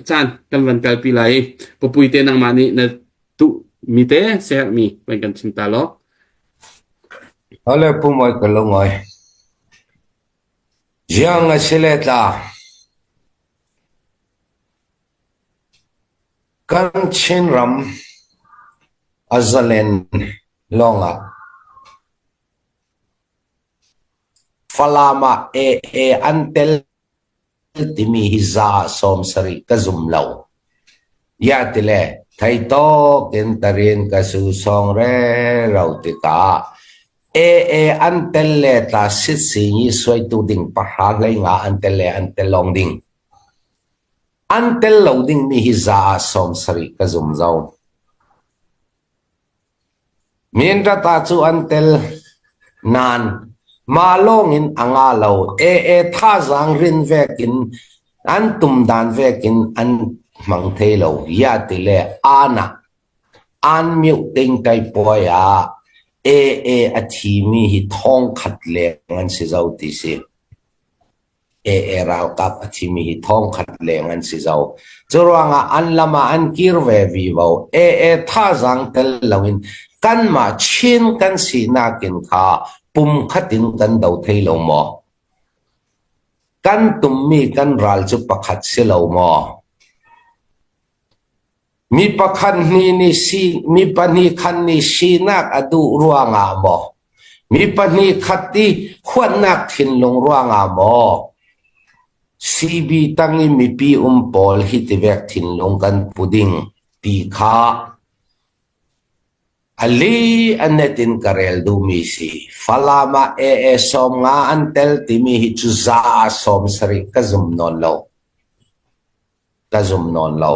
Caan kan van kalpi lai i Papui te nangmah nih na tuh mi te siaherhmi van kan chim ta law. Hale pumoi ka lo ngai. Jiang a si le tla. Kan Chinram a zalen lawngah Falam ah AA an tel timi hi za 70 ka zum lo. Ya tile theitawk in tarin ka su song re ro tikah AA an tel le tla sit si suaitu ding pahra hlei nga an tel le an tel long ding. An tel lo dingmi hi za ah 70 ka zum zo. Mindat ah cu an tel nain mah lawngin a nga lo. AA thazaang rin vekin an tumdan vekin an hmang thei lo. Ya ti le aan ah aan mioh tengtai puai ah AA a thimi hi thong khat leng an si zo ti si. AA ralkap a thimi hi thong khat leng an si zo. Cu ruangah an lam ah an kir ve vivo. AA thazaang tel loin kanmah Chin kan sinak in kha pum khat in kan do thei lo maw? Kan tummi kan ral cu pakhat si lo maw? Mi pakhat hnih nih si, mi pahnih khat nih sinak a duh ruangah maw, mi pahnih khat i huatnak thinlung ruangah maw, CB tang i mipi um pawl hi tivek thinlung kan pu ding ti kha a li a net in ka rel duhmi si. Falam ah AA 50 an tel timi hi cu za 70 ka zum nawn lo. Ka zum nawn lo.